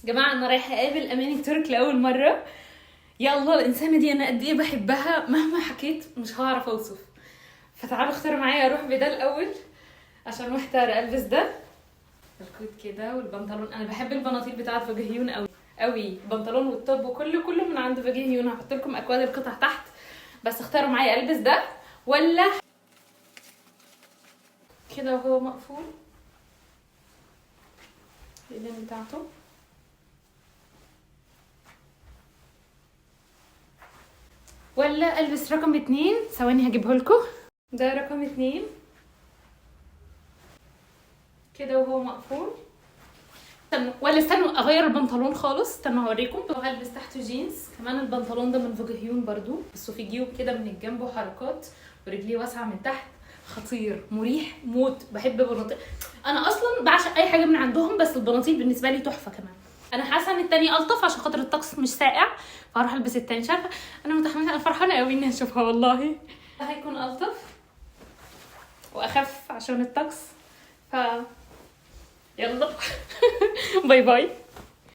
جماعة انا رايحة اقابل اماني ترك لاول مرة. يا الله الانسانة دي انا قد ايه بحبها، مهما حكيت مش هعرف اوصف. فتعالوا اختاروا معايا اروح بده الاول عشان محتارة البس ده الكوت كده والبنطلون. انا بحب البناطيل بتاعت فوجهيون قوي قوي، البنطلون وال top وكله كله من عند فوجهيون. هحط لكم اكواد القطع تحت، بس اختاروا معايا البس ده ولا كده وهو مقفول الايدين بتاعته. ولا البس رقم 2. ثواني هجيبه لكم. ده رقم 2 كده وهو مقفول. استنوا، ولا استنوا اغير البنطلون خالص، استنوا هوريكم. هلبس تحته جينز كمان. البنطلون ده من فوجهيون برضو، بس في جيوب كده من الجنب وحركات، ورجليه واسعة من تحت، خطير مريح موت. بحب بناطيل، انا اصلا بعشق اي حاجة من عندهم، بس البناطيل بالنسبة لي تحفة. كمان انا حاسه ان التاني الطف عشان خاطر الطقس مش ساقع، فهروح البس التاني. مش عارفه، انا متحمسة، انا فرحانة قوي اني هشوفها والله. ده هيكون الطف واخف عشان الطقس. ف يلا bye bye.